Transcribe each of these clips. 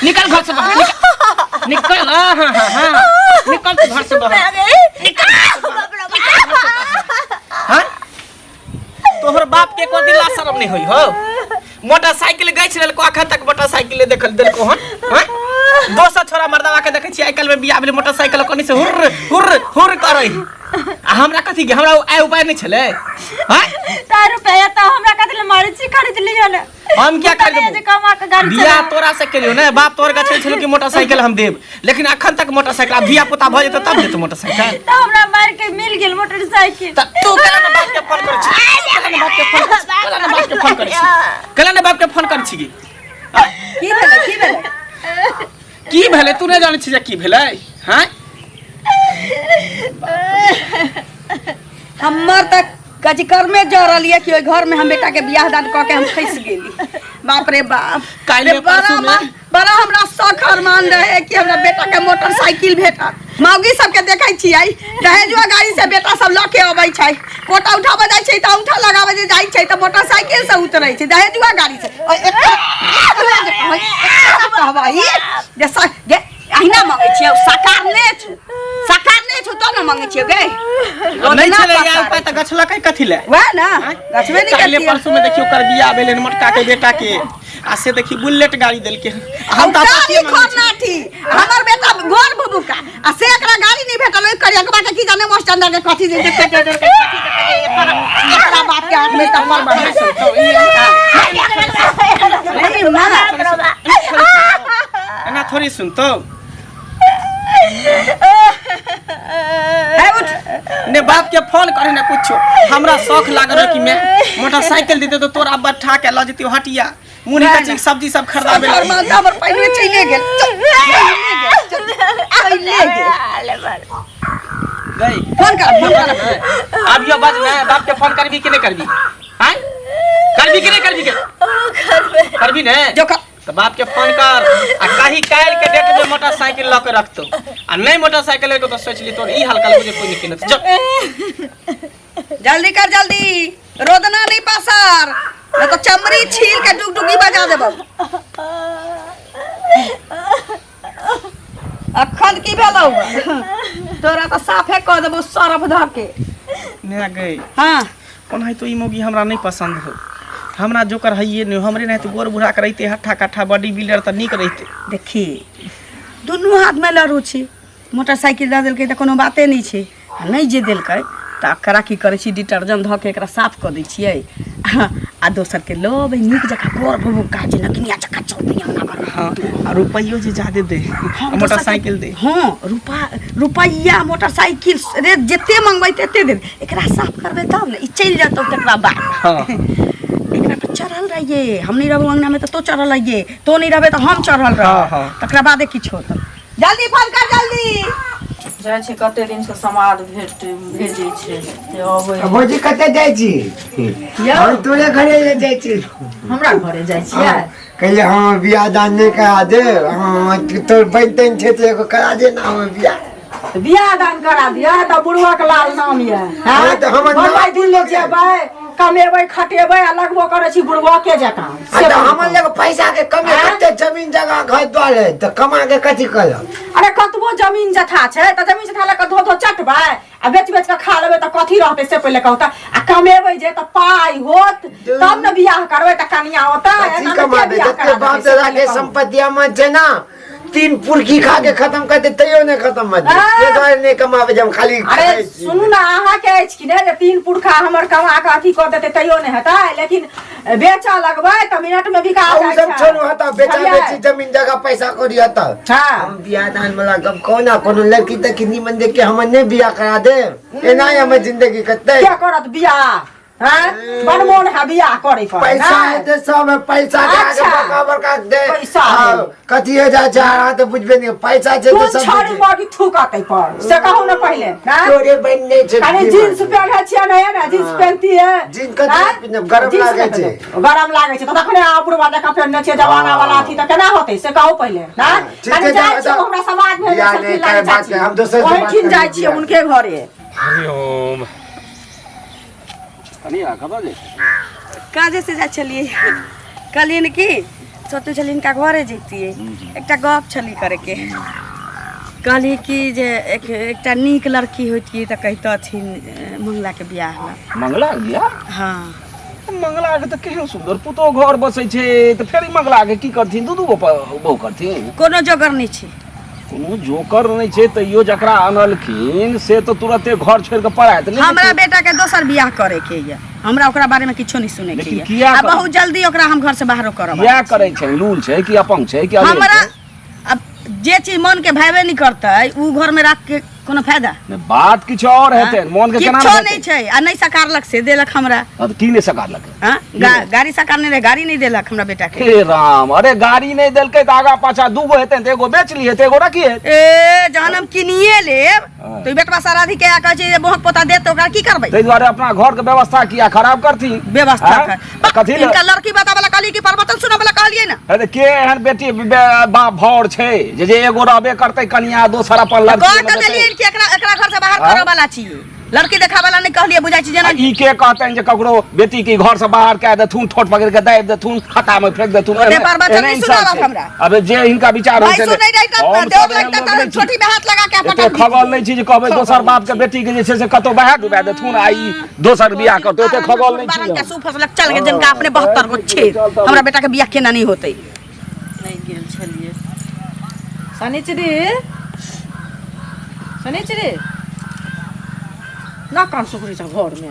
निकल घर से बाहर, निकल, निकल। हाँ हाँ हाँ हाँ, निकल तू घर से बाहर। निकल। हाँ, तोहर बाप के को दिला शर्म नहीं होई हो? मोटरसाइकिल गई छल को अखन तक मोटरसाइकिल नहीं देखल देलको हन। हाँ, दोसर छोरा मर्दावा के देखै छी आइ काल्हि में बियाह भेलै, मोटरसाइकिल कनी से हुर्र हुर्र हुर्र करै, आ हमरा कथी के? हमरा आइ उपाय नहीं छलै? हाँ, तार रुपया त हमरा कथि ले मारै छी? खरीद लियो ने। हम क्या खरीदबो? जे कमा के गाड़ी बियाह तोरा से केलियो ने, बाप तोहर गछै छलो कि मोटरसाइकिल हम देब, लेकिन अखन तक मोटरसाइकिल, आब धिया पुता भऽ जेतौ तब देतौ मोटरसाइकिल। त हमरा मार के मिल गेल मोटरसाइकिल। त तू केना ने बाप के फोन करै छी? केना ने बाप के फोन करै छी? केना ने बाप के फोन करै छी? केना ने बाप के फोन करै छी? की भेलै? की भेलै? की भेलै? तू नहि जानै छी जे की भेलै? हैं, हमर तऽ कथी कर्मे जरल ये कि ओहि घर में हम बेटा के बियाह दान कऽ के हम फंसि गेली। बाप रे बाप। काल्हि रे बड़ा परसू में- बड़ा हमरा शौक अरमान रहे कि हमरा बेटा के मोटरसाइकिल भेटत। मौगी सबके देखै छियै, दहेजुआ गाड़ी से बेटा सब लऽ के अबै छै, कोटा उठाबऽ जाइ छै तऽ औंठा लगाबऽ जे जाइ छै तऽ मोटरसाइकिल से उतरै छै, दहेजुआ गाड़ी से। ओइ एकरा जे कहबै, एकरा कहबै जे जे अहिना मंगै छियै, साकार नहि छौ, साकार नहि छौ तऽ ने मंगै छियै गे। नहि रोजना छलै पसारै। यार उपाय तऽ गछलकै कथी लए? वएह ने, गछबे नहि काल्हि करतियै। परसू में देखियो ओकर बियाह भेलै हन मोटका के बेटा के, आ से देखी बुलेट गाड़ी देलकै हन। आ हम तऽ गाड़ी आपत्तिये मांगै छी। खोरनाठी हमर बेटा गोर भुभुका, आ से एकरा गाड़ी नहीं भेटल, ओहि करियकबा के की जाने मास्टर के कथी जे के के के कथी जे एकरा बाप के हाथ में तम्बर बढ़ा नहीं ना। एना थोड़ी सुनतौ। है उठ। ने बाप के फोन करे ने कुछो। हमरा शौक लागल रहे कि मैं मोटरसाइकिल देते तो तोरा बैठा के ल जतियो हटिया, मुन्नी कच्ची सब्जी सब खरीदाबे हमर ला। माता हमर पहिले चले गेल, चले गेल, चले गेल। गई। फोन कर, फोन कर। अब यो बज ने, बाप के फोन करबी कि नहीं करबी? हैं, करबी कि नहीं करबी? के करबी ने? जो कर। तो बाप के फोन कर आ कही काल्हि के डेट में मोटरसाइकिल लऽ के रखतो, आ नहीं मोटरसाइकिल लेके तो सोच ली तोर ई हल्का मुझे कोई नहीं किनत। चल जल्दी कर, जल्दी, रोदना नहीं पासर, नहीं तो चमड़ी छील के डुगडुगी बजा देबो। अखन की भेलौ? तोरा तऽ साफे कऽ देबो सरफ धऽ के। ने गई। हाँ। ओनाहितो ई मौगी हमरा नहीं पसंद हो, हमरा जोकर हइए नहीं, हमरे नहीं तो गोर बुढ़ा के रहिते हट्ठा कट्ठा बॉडी बिल्डर तऽ नीक रहिते। देखी, दुनू हाथमे लड़ू छी। मोटरसाइकिल दऽ देलकै तऽ कोनो बाते नहि छै, आ नहि जे देलकै तऽ एकरा की करै छी? डिटर्जेंट धऽ के एकरा साफ कऽ दै छियै आ दोसरके लऽ अबै नीक जकाँ गोर भुभुक्का जे नगिनिया जकाँ चलतै अंगना घरमे। हाँ, आ रुपैयो जे ज्यादे दे। हाँ, आ मोटरसाइकिल दे। हाँ, रुपैया मोटरसाइकिल रे जते मंगबै तते दे। एकरा साफ करबै तब ने ई चलि जेतौ। तकरा बाद एकरा पर चढ़ल रहिए, हम नहीं रहबो अंगना में तऽ तो चढ़ल रहिए, तो नहीं रहबे तऽ हम चढ़ल रह। हाँ, हाँ। तकरा बादे किछु होतौ। जल्दी फोन कर, जल्दी। जाइ छै, कते दिनसँ समाद भेट भेजै छै जे अबै। भौजी, कतऽ जाइ छी? हम तोरे घरे जाइ छी। हमरा घरे जाइ छियै? कहिए हम बियाह दान नहि करा दे। हाँ, तोर बनि तनि छै तऽ एगो करा दे ना हमर बियाह। तऽ बियाह दान करा दिअ तऽ बुढ़वाके लाल नाम यऽ। हाँ, तऽ हमर नाम बम्बई दिल्ली जेबै, कमेबै खटेबै, आ लगबो करै छी बुढ़वा के जकाँ। आ तऽ हमर लग पैसा के कमी? आँय? कते जमीन जगह घर द्वार है तऽ कमा के कथी करब? अरे, कतबो जमीन जथा छै तऽ जमीन जथा लऽ कऽ धो धो चटबै आ बेच बेच कऽ खा लेबै तऽ कथी रहतै से पहिले कहू तऽ। आ कमेबै जे तऽ पाइ होत तब ने बियाह करबै तऽ कनिया होतै। कथी एना मे के कमाबे? बियाह जते करा बाप देतै से दादा पहिले के कहू। संपत्ति हमर छै ना, तीन पुरकी खा के खत्म कर दे तैयो नहीं खत्म मत आ। ये दुआरे नहीं कमाबे जे हम खाली अरे खाइ छी। सुनू ने, अहाँके अछि कि नहि जे तीन पुरखा हमर कमा कऽ अथी कऽ देतै तैयो नहि हेतै, लेकिन बेचऽ लगबै तऽ मिनट मे बिका आ उ जाइ सब छै। छोड़ू, हता बेचा बुझलियै? बेची जमीन जगह पैसा कौड़ी हता। हम बियाह दान वाला गप कहू ना, कोनो लड़की तक निमन देख के हमर नहीं बियाह करा दे, एना ही हमर जिंदगी कटतै। के करत बियाह? हैं, बड़ मोन है बियाह करे पर? पैसा नहि? है ते सब है, पैसा के आगे बड़का बड़का दे। पैसा आ, है। कथी हो जाइ छै अहाँ तऽ बुझबे नहीं, पैसा छै कोन तऽ सब छाड़ी बुझे। मौगी थूकत एहि पर से कहू ने पहिले, हैं? तोरे बनि नहि छै कनी बीमार। जींस पहने छियै ने, ने जींस पहनती है। जींस कथी हैं? पहिनब? गरम जींस लागै नहि छै। पहिनब। गरम लागै छै तऽ तखने अहाँ बुढ़वा जकाँ पहिनने छियै जमाना वाला अथी, तऽ केना होतै से कहू पहिले ना? ठीक कनी छै, जाइ जाउ, छियै, जाउ। हमरा समाज में बियाह नहि लागै करे बात छै, हम दोसर से बात ओहिठिन करबै जाइ छियै बियाह। हुनके घरे। हरिओम। कनिया, कतऽ जाइ छी? काजे से जाइ छलियै, कहलियै ने कि सोचै छली हिनका घरे जैतियै एकटा गप छली करैके कहली कि जे एक एकटा नीक लड़की होइतियै तऽ कहितथिन मंगलाके बियाह लए मंगला के बियाह हँ मंगला के तऽ केहन सुंदर पुतोह घर बसै छै तऽ फेर ई मंगला के की करथिन दू दू गो बहु करथिन कोनो जोगर नहि छै कोनो जोकर नहि छै तैयो जकरा अनलखिन से तऽ तुरते घर छोड़ि कऽ पड़ायत नहि हमरा जेतै। बेटा के दोसर बियाह करे के ये हमरा ओकरा बारे में किछो नहीं सुने के लेकिन ये किया आ करब? बहुत जल्दी ओकरा हम घर से बाहरो करब किया करै छै लूल छै कि अपंग छै कि अबेर हमरा छै? अब जे चीज मन के भावे नहीं करतै उ घर में राख के कोनो फायदा नहि, बात किछु और हेतै मोन के केना किछो नहि नहीं छै आ नहीं सकारलक से देलक हमरा हेतै? की नहि सकारलक हाँ गाड़ी सकारने रहे गाड़ी नहीं देलक हमरा बेटा के हे राम अरे गाड़ी नहीं देलकै तऽ आगा पाछा दूगो हेतै तऽ एगो बेच लिहे तऽ एगो रखिए ए जहन हम किनिए लेब हाँ। तो ई बेटवा साराधी के आ कहै छै जे बोहक पोता देत तऽ ओकरा की करबै ताहि दुआरे अपना घर के व्यवस्था किया खराब करथिन व्यवस्था हाँ? कर कथी लए? इनका लड़की बताबे ला कहलिए कि प्रवचन सुनाबे ला कहलिए ना अरे के एहन बेटी बाप भौर छै जे जे एगो रहबे करतै कनिया दोसर अपन लड़की कह के देलिए कि एकरा एकरा घर से बाहर हाँ? करऽ वाला छी लड़की देखाबे ला नहीं कहलिए बुझाइ छी जेना ई के कहतनि जे ककरो बेटी के घर से बाहर कए देथुन ठोट पकड़ के दाबि देथुन खाता में फेंक देथुन ओते पर बच्चा एहने नहीं इंसान सुनावत छै। हमरा। अबे जे हिनका विचार होइ भाई छै सुनै रही तब हम देवर सब एहन लगता लोग तऽ नहि छी। छोटी में हाथ लगा के एते पटक खगल नहि छी जे कहबै दोसर बाप के बेटी के जे छै से कतौ बहा डुबा देथुन आ ई दोसर बियाह करतै ओते खगल नहि छी के हम। सूफ फसलक चल के जिनका अपने 72 गो छे चल तब। हमरा बेटा के बियाह केना नहीं होतै नहि गेल छलियै शनिचरी शनिचरी ना कान सुकरी छ घरमे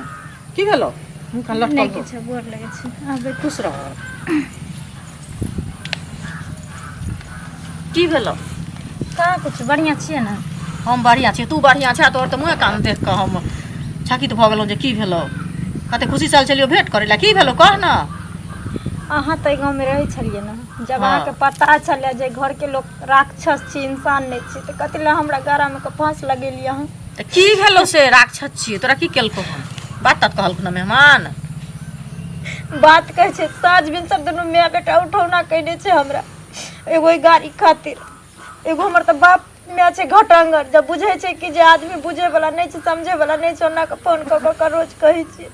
की भेलो मुँह कान नहि लटकल हो। किछु गोर लगै छै आबै खुश रह की भेलो कहाँ किछु बढ़िआँ छियै ने हम बढ़िआँ छी तू बढ़िआँ छै तोहर तऽ मुँहे कान देख कऽ हम छकित भऽ गेलहुँ जे की भेलो कते खुशी चल छलियो भेंट करै लए की भेलो कह ने अहाँ तऽ एहि गाँवमे रहै छलियै ने जब हाँ। अहाँके पता छलै जे घरके लोक राक्षस छी इंसान नहि छी तऽ कथी लए हमरा गरामे के फाँस लगेलियै अहाँ तऽ की भेलो से राक्षस छियै तोरा की केलको हन बात तात कहलखुन मेहमान बात कहै छै साँझ भिनसर दुनू माय बेटा उठौना कयने छै हमरा एगो ई गाड़ी खातिर एगो हमर तऽ बाप माय छै घटंगर जब बुझै छै कि जे आदमी बुझै वाला नहि छै समझै वाला नहि छै ओना कऽ फोन कऽ कऽ कऽ रोज कहै छियै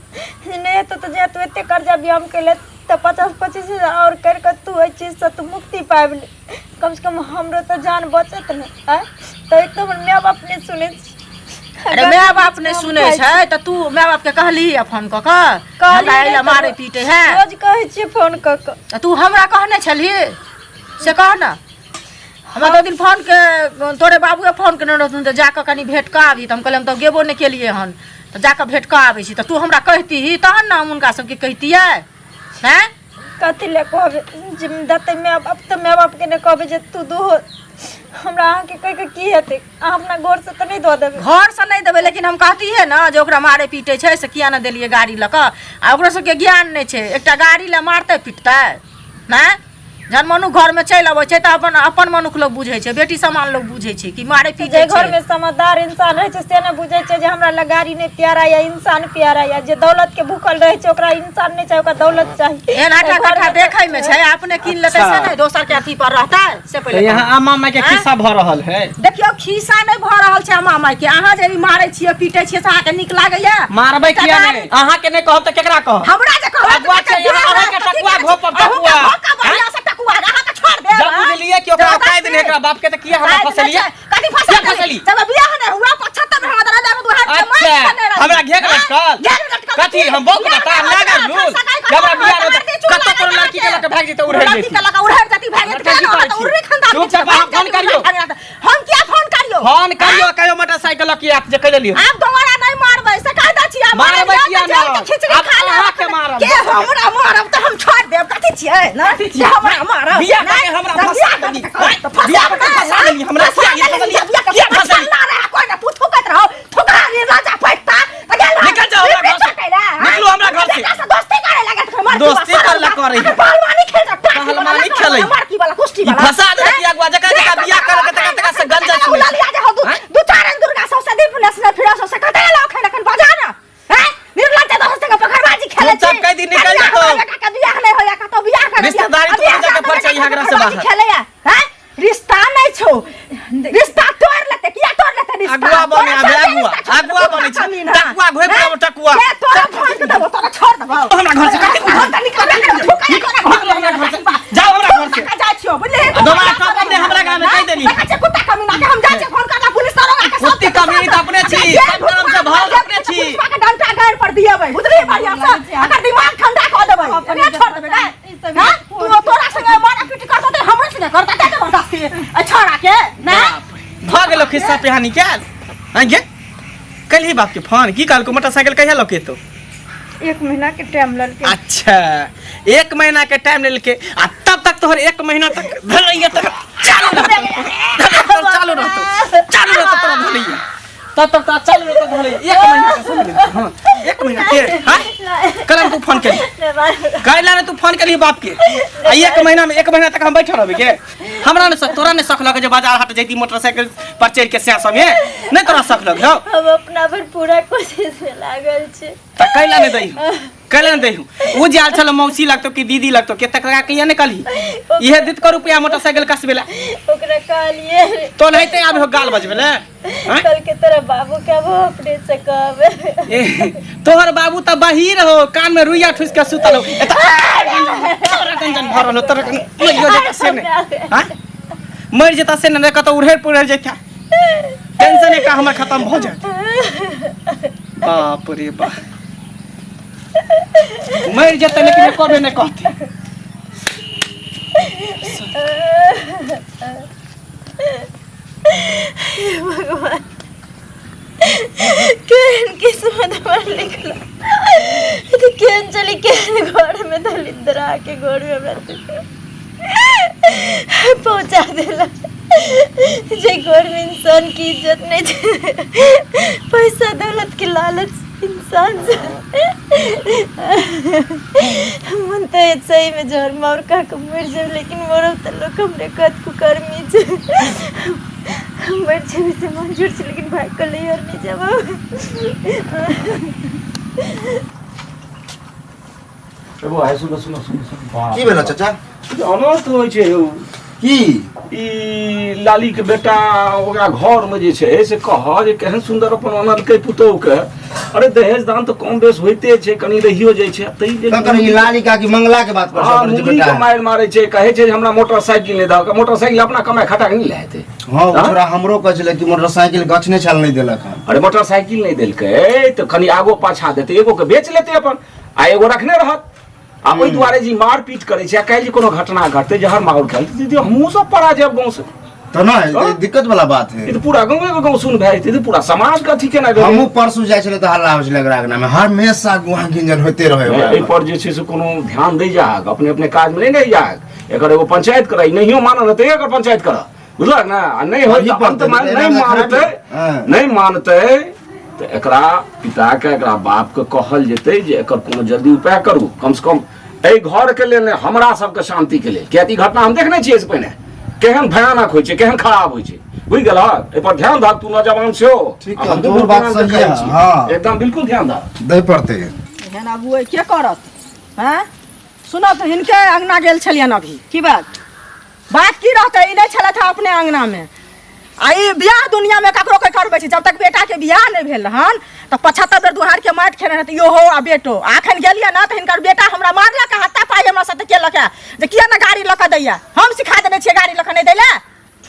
जे नहि हेतौ तऽ जे तू एते कर्जा बियाम कैले तऽ 25-25 हजार आओर करि कऽ तू एहि चीजसँ तू मुक्ति पाबि ले कम से कम हमरो तऽ जान बचत ने आँय तऽ एक तऽ हमर माय बाप नहि सुनै छै अरे माय बाप नहि सुनै छै तऽ तू माय बाप के कहली फोन कऽ कऽ हमरा एहि मारे पीटे है रोज कहै छियै फोन कऽ कऽ तऽ तू हमरा कहने छलही से कह ने हमरा दो दिन फोन के तोरे बाबूए फोन केने रहथुन तऽ जाकऽ कनि भेंट कऽ आबी तऽ हम कहलियै हम तऽ गेबो नहि केलियै हन तऽ जाकऽ भेंट कऽ आबै छी तऽ तू हमरा कहितीही तहन ने हम हुनका सबके कहितियै हैं कथी लए कहबै जे देतै माय बाप तऽ माय बापके नहि कहबै जे तू दूहो हमरा अहाँके कहि कऽ की हेतै अहाँ अपना घरसँ तऽ नहि दऽ देबै घरसँ नहि देबै लेकिन हम कहती है ने जे ओकरा मारे पीटे छै से किया नहि देलियै गाड़ी लऽ कऽ आ ओकरो सबके ज्ञान नहि छै एकटा गाड़ी लए मारतै पिटतै नहि जहन मनुख घरमे चलि अबै छै तऽ अपन अपन मनुख लोग बुझै छै बेटी समान लोग बुझै छै कि मारे पीटे जे छै घरमे समझदार इंसान रहै छै से नहि बुझै छै जे हमरा लए गाड़ी नहि प्यारा या इंसान प्यारा या जे दौलत के भूखल रहै छै ओकरा इंसान नहि चाही ओकरा दौलत चाही एहन आठा कट्ठा देखै मे छै अपने कीन लेतै से नहि दोसर के अथी पर रहतै से तऽ पहिले यहाँ आमा माय के खिस्सा भऽ रहल है देखियौ खीसा नहि भऽ रहल छै अम्मा माय के अहाँ जे ई मारै छियै पीटै छियै से अहाँके नीक लागैया मारबै किया नहि अहाँ के नहि कहब तऽ केकरा कहब हमरा जे कहब अगुआ छै यहाँ अहाँ के टकुआ घोपब टकुआ बढ़िया से टकुआ अहाँ के छोड़ देब जब बुझलिए कि ओकरा औकात नहि एकरा बाप के तऽ किया हमरा फसलिए कथी फसलिए किया फसली? जब बियाह नहि हुआ 75 में हमरा दादा दुहार के अच्छा हमरा घेर लटकल कथी हम बौक बता लागल रूल हमरा बियाह होत कतौ कोनो लड़की के लऽ के भागि जेतै उड़ै लड़की के लऽ के उड़ै जेतै भागि जेतै लड़की केना की उड़ै खानदान चुपचाप अहाँ फोन करियौ। हम किया फोन करियौ फोन करियौ कहियो मोटरसाइकिल लऽ के आयत जे कहि लेलियै आब दोबारा नहि मारबै से कह दै छी आब मारबै किया जेल के नहि? खिचड़ी आब खा लेब अहाँके मारब। के हमरा मारब तऽ हम छोड़ देब कथी छियै ने कथी छियै? जे हमरा मारब बियाह कऽ के हमरा तऽ फंसा बियाह देली। कऽ के तऽ फंसा बियाह कऽ के देली। फंसा देली हमरा। फंसा किया देली, फंसली? बियाह कऽ किया के फंसली? फंसा रहे, कोइ ने तू थुकैत रहो थुका रे राजा पैठता तऽ गेल रह। निकल जाओ हमरा घर से। चटै रहे, हाँ? निकलू हमरा घर से। बेटा से दोस्ती करे लगे तऽ मरकी दोस्ती वाला, करला करै है। पहलवानी खेल रहा, टाकी वाला, पहलवानी खेलै। मरकी वाला कुश्ती ई वाला फंसा देलक ई अगुआ जकरा जकरा बियाह करल के तकरा तकरा से गंजा सुनै उला लिया जे हो दू हैं? दू चार रंग दुर्गा सबसे दीप नेसने फिरा सबसे कते लोक है एखन बजा ना हैं निर्लज्ज दोस्त के पकड़बाजी खेले चुपचाप कहि दी, निकल जेतौ। बेटा के बियाह नहीं होया कतौ बियाह कर रिश्तेदारी तोड़े जाके पर छै यहाँ से बाहर। खेले या हैं रिश्ता नहीं छो रिश्ता तोड़ लेते किया तोड़ लेते रिश्ता अगुआ बने तोरा आबे चलते अगुआ रिश्ता छोड़ अगुआ देबो, बने छै कमीना। टकुआ घोपि देबो टकुआ के तोरा फोन के देबो तोरा छोड़ देबो हमरा घर से निकल निकल निकलो हमरा घर से जाओ हमरा घर से देली देखै छै कुत्ता कमीना के हम जाइ छियै फोन करला पुलिस दरोगा के सब कुत्ती कमीनी तऽ अपने छी सब तरफ से भाव अपने छी पुलिसवा के डंटा गाड़ पर दिएबै बुझलियै बढ़िया से अकर दिमाग ठंडा कऽ देबै नहि छोड़ देबै नहि हां तू तोरा संगे मारा पीटी करतौ तऽ हमरो संगे करतौ ते जबरदस्ती ए छोड़ा के नहि भऽ गेलो खिस्सा पिहानी के आँय गे कलही बाप के फोन की कहलको मोटरसाइकिल कहिया लऽ के एतौ एक महीना के टाइम ललके अच्छा एक महीना के टाइम लेलके आ तब तक तोहर एक महीना तक धरैया तक चालू रहतौ चालू रहतौ चालू रहतौ तोरा धरैया तब तक तोरा चालू रहतौ धरैया एक महीना के समय लेलके हाँ एक महीना के हाँ कल तू फोन केली कैला ने तू फोन केली बाप के आ एक महीना में एक महीना तक हम बैठल रहबै के हमरा ने शक तोरा ने शक लगे जे बाजार हाट जैती मोटरसाइकिल पर चढ़ के सैं संगे नहीं तोरा शक लगे हौ हम अपना भर पूरा कोशिश में लागल छी त कैला ने दही कैला ने दही उ जे आयल छल मौसी लगतो कि दीदी लगतो के तकरा के ने कलही इहे दित कर रुपया मोटरसाइकिल कसबेला ओकरा कहलिए तो नहीं ते आबे हो गाल बजबेले हैं? कल के तरह बाबू के अब अपने से कहबे ए, तोहर बाबू त बहिर हो कान में रुइया ठुस के सुतल हो ए त तोरा गंजन भरल हो तोरा मरियो जेता से ने हैं? मरि जेता से ने कतौ उड़ेर पुड़ेर जेता टेंशन का हमर खत्म भ जात बाप रे बाप मरि जेतै लेकिन एको बेर नहि कहतै भगवान केहन किस्मत हमर लिखल तऽ केहन चली केहन घर में दलिद्रा के घर में हमरा पहुंचा देला जे घर में इंसान की इज्जत नहीं छै पैसा दौलत के लालच इंसान से मन तऽ सही में जहर मार खा के मर जाब लेकिन मरब तऽ लोक हमरे कहत कुकर्मी छै मर जेबै से मंजूर छै लेकिन भाग के लैहर नहि जाब एगो है सुनो सुनो सुनो सुनो की भेलो चाचा ई अनर्थ होइ छै यौ की ई लाली के बेटा ओकरा घर में जे छै से कह जे केहन सुंदर अपन अनलकै पुतोह के अरे दहेज दान तऽ कम बेस होइते छै कनि रहियो जाइ छै ताहि लेल तखन ई लाली काकी मंगला के बात पर हँ सब जे मुंगरी बेटा के मारि मारै छै कहै छै जे हमरा मोटरसाइकिल नहि दहक मोटरसाइकिल अपना कमाइ खटा के नहि लए हेतै हँ ओ हाँ? छोरा हमरो कहै छलै कि मोटरसाइकिल गछने छल नहि देलक हन अरे मोटरसाइकिल नहि देलकै तऽ कनि आगो पाछा देतै एगो के बेच लेतै अपन आ एगो रखने रहत आ ओहि दुआरे जे मारपीट करै छै आ काल्हि जे कोनो घटना घटतै जहर माहौल खायल तऽ दीदी हमहूँ सब पड़ा जायब गाँव से तऽ नहि दिक्कत वाला बात है ई तऽ पूरा गाँवे के गाँव सुन भए जेतै ई तऽ पूरा समाज के अथी केना भेलै हमहूँ परसू जाइ छलै तऽ हल्ला होइ छलै एकरा अंगना में हमेशा गुहा गिंजन होइते रहै ओकरा एहि पर जे छै से कोनो ध्यान दै जाहक अपने अपने काजमे नहि रहि जाहक एकर एगो पंचायत करऽ ई नहियो मानल तऽ एकर पंचायत करऽ बुझलक ने आ नहि होय वही तऽ पर अंत तऽ नहि एना मानतै हाँ। नहि मानतै तऽ एकरा पिताके एकरा बापके कहल जेतै जे एकर कोनो जल्दी उपाय करू कम से कम एहि घरके लेल नहि हमरा सबके शान्तिके लेल किया तऽ ई घटना हम देखने छियै एहिसँ पहिने केहन भयानक होइ छै केहन खराब होइ छै बुझि गेलहक एहि पर ध्यान दहक तू नौजवान सेहो ठीक आ है, हम तोहर दुनू बात ध्यान सही देखै है, छी। हाँ। एकदम बिल्कुल ध्यान दहक दै पड़तै एहन अगुए के करत हैं सुनब तऽ हिनके अंगना गेल छलियनि अभी की बात बात की रहतै ई नहि छलथि हँ अपने अंगनामे आ ई बियाह दुनियामे ककरो कोइ करबै छै जब तक बेटाके बियाह नहि भेल हन तऽ 75 बेर दुहारके माटि खेने रहतै इहो आ बेटो आ एखन गेलियै ने तऽ हिनकर बेटा हमरा मारलक हत्ता पाइ हमरा साथे केलक हे जे किया ने गाड़ी लऽ कऽ दैया हम सिखा देने छियै गाड़ी लऽ कऽ नहि दै लए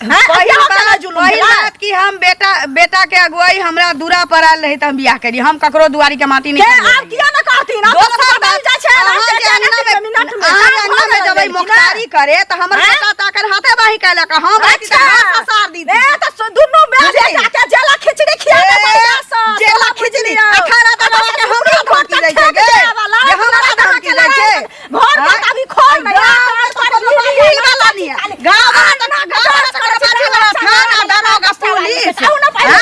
हैं? पहिल इहो केना बात जुलुम पहिल भेलै? बात कि हम बेटा बेटा के अगुवाई हमरा दूरा पर आयल रही त हम बियाह करी हम ककरो दुआरी के माटी के नहीं खाली आब किया ने कहथिन आब तऽ दोसर बदल बात जाइ छै अहाँ जे अंगना में मिनट में अहाँ जे अंगना में जबै मोख्तारी करे त हमर हैं? बेटा त अकर हाथे बाही कैलक हम रहती त हाथ ससार दी ए तऽ दुनू बे बुझली? बेटा के जेला खिचड़ी खिया दे बढ़िया से जेला खिचड़ी अखाड़ा दबा के हमरा धमकी दै छै गे जे हमरा धमकी दै छै घर हैं? पर अभी खोल नहीं गाँव में तऽ कोनो मिल वाला नहीं है। गाँव वाला तऽ ना गाँव वाला तऽ बाजी वाला थाना दरोगा पुलिस हैं?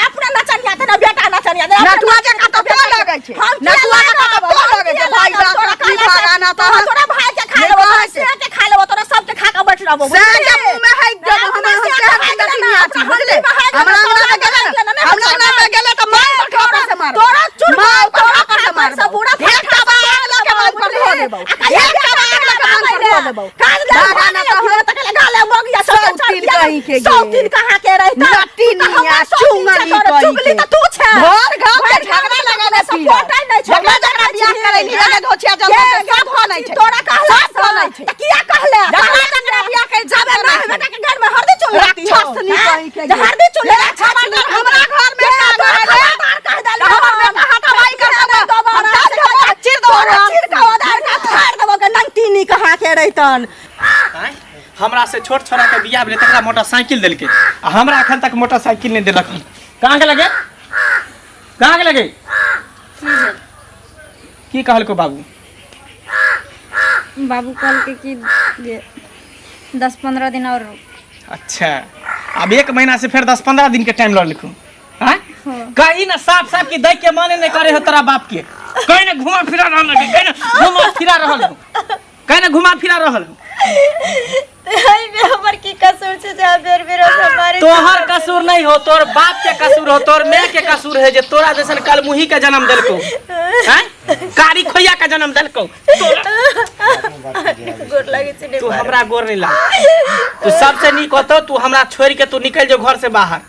अपना नचनिया ते ना बेटा नचनिया नटुआ के कतौ तो लगै छै नटुआ के कतौ तो लगै छै भाई बाप की भागाना तो तोरा भाई के खा नहि लेबो कहै तोरा छै। से के खा लेबो तोरा सब के खा के बैठ रहबो से के मुंह में है देबो हम हम केहन सुंदर चिनिया छी बुझले हमरा अंगना में गेले ने हमरा अंगना में गेले तऽ मार पर ठोकर से मारबो तोरा चुर मार पर ठोकर से सब मारबो पूरा एक कबाड़ लऽ के मान पर धो देबो एक कबाड़ लऽ के मान पर धो देबो काज ले भागाना तक गाले मगिया सब सौतीन कहीं के सौतीन कहाँ के रहिता नटिनिया, चुंगली कहीं चुगली के। त तू छे घर घर के झगड़ा लगाने सपोर्ट नहीं छे झगड़ा झगड़ा बियाह करैली लगे धोछिया जल सब कनै छै तोरा कहला सब कनै छै त किया कहले झगड़ा झगड़ा बियाह कर जाबे ना बेटा के घर में हरदी चुल राक्षस नी कहीं के हरदी चुल खबरदार हमरा घर में ना खबरदार कह देले हमर बेटा हाथापाई कर देबो हम ताज के चीर देबो चीर के उधार का फाड़ देबो के नंगटीनी कहाँ के रहितन आँय? हमरा से छोट छोरा के बियाह भेलै तकरा मोटरसाइकिल देलकै आ हमरा एखन तक मोटरसाइकिल नहि देलक हन कहाँ के लगे कहाँ के लगे की कहलको बाबू बाबू कहलकै कि जे 10-15 दिन और रुक। अच्छा अब एक महीना से फिर 10-15 दिन के टाइम लऽ लिखू आँय? कहीं ना साफ साफ की दै के माने नहीं करे हो तोरा बाप के कहीं ना घुमा फिरा रहल हो कहीं ना घुमा फिरा रहल हो कहीं ना घुमा फिरा रहल हो एहिमे हमर की कसूर छै जे अहाँ बेर बेर हमरा मारै छी? तोहर कसूर नहीं हो तोर बाप के कसूर हो तोर माय के कसूर है जे तोरा जैसन कलमुही के जन्म देलको हैं कारी खोइया के जन्म देलको गोर लागै छै नहि तू मारू। हमरा गोर नहीं लाग तू सबसे नीक होतो तू हमरा छोड़ के तू निकल जो घर से बाहर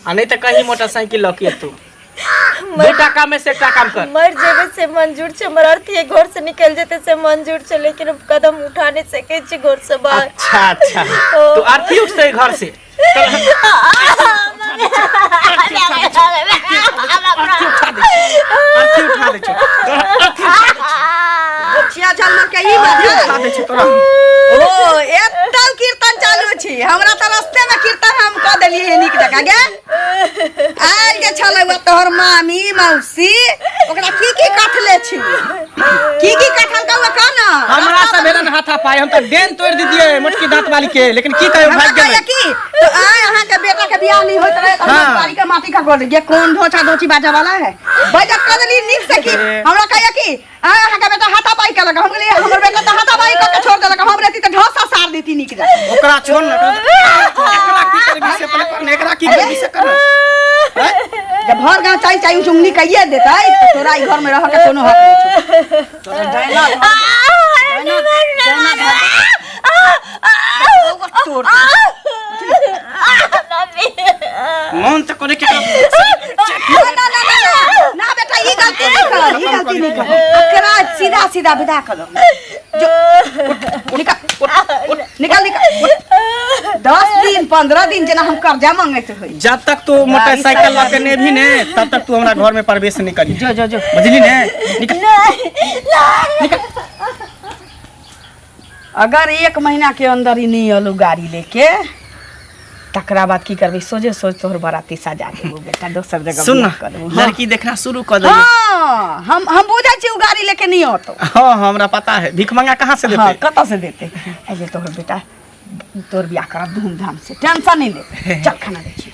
आ नहीं तो कहीं मोटरसाइकिल लऽ के तू दू टाका में से एकटा काम कर मर जेबै से मंजूर छै हमर अर्थी घर से निकल जेतै से मंजूर छै लेकिन हम कदम उठा नहि सकै छी घर से बाहर अच्छा अच्छा तू अर्थी उठते घर से अर्थी उठा दे अर्थी उठा दे छौ छिया झलमल के ई बात है। उठा दे छौ तोरा ओ एतल कीर्तन चालू छी हमरा तऽ रस्ते में कीर्तन हम कऽ देलियै नीक जकाँ गे आयल जे छलै ओ तोहर मामी मौसी ओकरा की की कथले छी की की कथल कहू कह ना हमरा से भेलन हाथा पाई हम तऽ डेन तोड़ दितियै मोटकी दांत वाली के लेकिन की कहियो हमरा भागि कहैया गेलै की तो आय अहाँ के बेटा के बियाह नहीं होइत रहे तऽ हाँ। बाड़ी के माटी खा गोल ये कौन ढोचा ढोची बाजा वाला है बजट कह देली नीक से की हमरा कहैया की आय अहाँ के बेटा हाथा पाई केलक हम कहलियै हमर बेटा तऽ हाथा पाई कऽ के छोड़ देलक हम रहती तऽ ढोसा सार देती नीक जकाँ ओकरा छोड़ न एकरा की करबी से पहले कर एकरा की करबी से कर जब भर गाँव चाही चाही चुंगली कहिए देतै तऽ तोरा ई घर में रह के कोनो हक नहीं छौ तोरा डायना डायना डायना तोड़ मन तऽ करे के ना ना ना ना ना ना बेटा ई गलती नहीं कर ई गलती नहीं कर एकरा सीधा सीधा विदा करो जो निकल निकल निकल 10 दिन 15 दिन जेना हम कर्जा मांगैत होइ जब तक तू मोटरसाइकिल लऽ के नहीं भी ने तब तक तू हमरा घर में प्रवेश नहीं करी जो जो जो बुझली ने निकल अगर एक महीना के अंदर ही नहीं अलू गाड़ी लेके तकरा बाद की करबी सोझे सोझ तोहर बराती सजा देबो बेटा दोसर जगह सुन बियाह ना कर देबो। हाँ। लड़की देखना शुरू कर दे हाँ हम बुझै छी उ गाड़ी लेके नहीं औतो हाँ हमरा पता है भीख मंगा कहाँ से हाँ देते कतऽ से देते अरे तोहर बेटा तोहर बियाह करब धूमधाम से टेंशन नहीं ले चल खाना दै छी